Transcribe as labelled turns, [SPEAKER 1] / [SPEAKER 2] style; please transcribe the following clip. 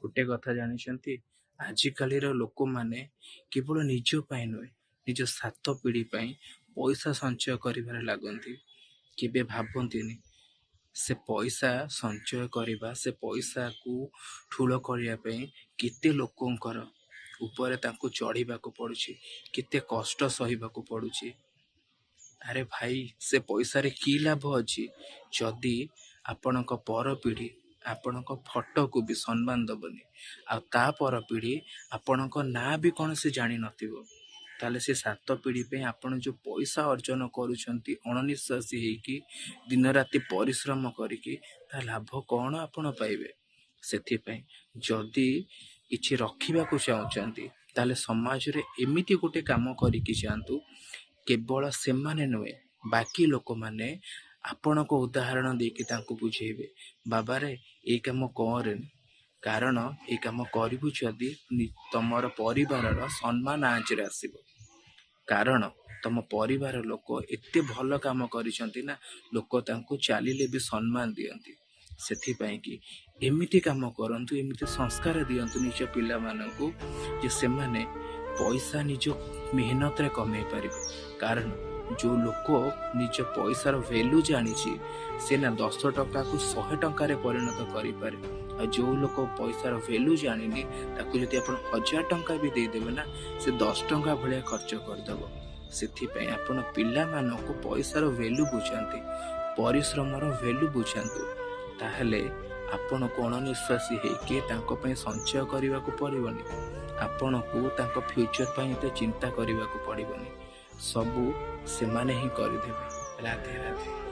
[SPEAKER 1] ଗୋଟେ କଥା ଜାଣିଛନ୍ତି, ଆଜିକାଲିର ଲୋକମାନେ କେବଳ ନିଜ ପାଇଁ ନୁହେଁ, ନିଜ ସାତ ପିଢ଼ି ପାଇଁ ପଇସା ସଞ୍ଚୟ କରିବାରେ ଲାଗନ୍ତି। କେବେ ଭାବନ୍ତିନି ସେ ପଇସା ସଞ୍ଚୟ କରିବା, ସେ ପଇସାକୁ ଠୁଳ କରିବା ପାଇଁ କେତେ ଲୋକଙ୍କର ଉପରେ ତାଙ୍କୁ ଚଢ଼ିବାକୁ ପଡ଼ୁଛି, କେତେ କଷ୍ଟ ସହିବାକୁ ପଡ଼ୁଛି। ଆରେ ଭାଇ, ସେ ପଇସାରେ କି ଲାଭ ଅଛି ଯଦି ଆପଣଙ୍କ ପରପିଢ଼ି ଆପଣଙ୍କ ଫଟୋକୁ ବି ସମ୍ମାନ ଦେବନି, ଆଉ ତା ପରପିଢ଼ି ଆପଣଙ୍କ ନାଁ ବି କୌଣସି ଜାଣିନଥିବ? ତାହେଲେ ସେ ସାତ ପିଢ଼ି ପାଇଁ ଆପଣ ଯେଉଁ ପଇସା ଅର୍ଜନ କରୁଛନ୍ତି ଅଣନିଶ୍ୱାସୀ ହେଇକି, ଦିନରାତି ପରିଶ୍ରମ କରିକି, ତା ଲାଭ କ'ଣ ଆପଣ ପାଇବେ? ସେଥିପାଇଁ ଯଦି କିଛି ରଖିବାକୁ ଚାହୁଁଛନ୍ତି, ତାହେଲେ ସମାଜରେ ଏମିତି ଗୋଟେ କାମ କରିକି ଯାଆନ୍ତୁ, କେବଳ ସେମାନେ ନୁହେଁ, ବାକି ଲୋକମାନେ ଆପଣଙ୍କ ଉଦାହରଣ ଦେଇକି ତାଙ୍କୁ ବୁଝେଇବେ, ବାବାରେ, ଏଇ କାମ କରେନି, କାରଣ ଏଇ କାମ କରିବୁ ଯଦି ତମର ପରିବାରର ସମ୍ମାନ ଆଞ୍ଚରେ ଆସିବ। କାରଣ ତମ ପରିବାର ଲୋକ ଏତେ ଭଲ କାମ କରିଛନ୍ତି ନା, ଲୋକ ତାଙ୍କୁ ଚାଲିଲେ ବି ସମ୍ମାନ ଦିଅନ୍ତି। ସେଥିପାଇଁ କି ଏମିତି କାମ କରନ୍ତୁ, ଏମିତି ସଂସ୍କାର ଦିଅନ୍ତୁ ନିଜ ପିଲାମାନଙ୍କୁ ଯେ ସେମାନେ ପଇସା ନିଜ ମେହନତରେ କମେଇ ପାରିବେ। କାରଣ ଯେଉଁ ଲୋକ ନିଜ ପଇସାର ଭ୍ୟାଲୁ ଜାଣିଛି, ସେ ନା 10 ଟଙ୍କାକୁ 100 ଟଙ୍କାରେ ପରିଣତ କରିପାରେ। ଆଉ ଯେଉଁ ଲୋକ ପଇସାର ଭ୍ୟାଲୁ ଜାଣିନି, ତାକୁ ଯଦି ଆପଣ 1000 ଟଙ୍କା ବି ଦେଇଦେବେ ନା, ସେ 10 ଟଙ୍କା ଭଳିଆ ଖର୍ଚ୍ଚ କରିଦେବ। ସେଥିପାଇଁ ଆପଣ ପିଲାମାନଙ୍କୁ ପଇସାର ଭ୍ୟାଲୁ ବୁଝାନ୍ତି, ପରିଶ୍ରମର ଭ୍ୟାଲୁ ବୁଝାନ୍ତୁ, ତାହେଲେ ଆପଣଙ୍କୁ ଅଣନିଶ୍ୱାସୀ ହେଇକି ତାଙ୍କ ପାଇଁ ସଞ୍ଚୟ କରିବାକୁ ପଡ଼ିବନି, ଆପଣଙ୍କୁ ତାଙ୍କ ଫ୍ୟୁଚର ପାଇଁ ଏତେ ଚିନ୍ତା କରିବାକୁ ପଡ଼ିବନି, ସବୁ ସେମାନେ ହିଁ କରିଦେବେ। ରାଧେ ରାଧେ।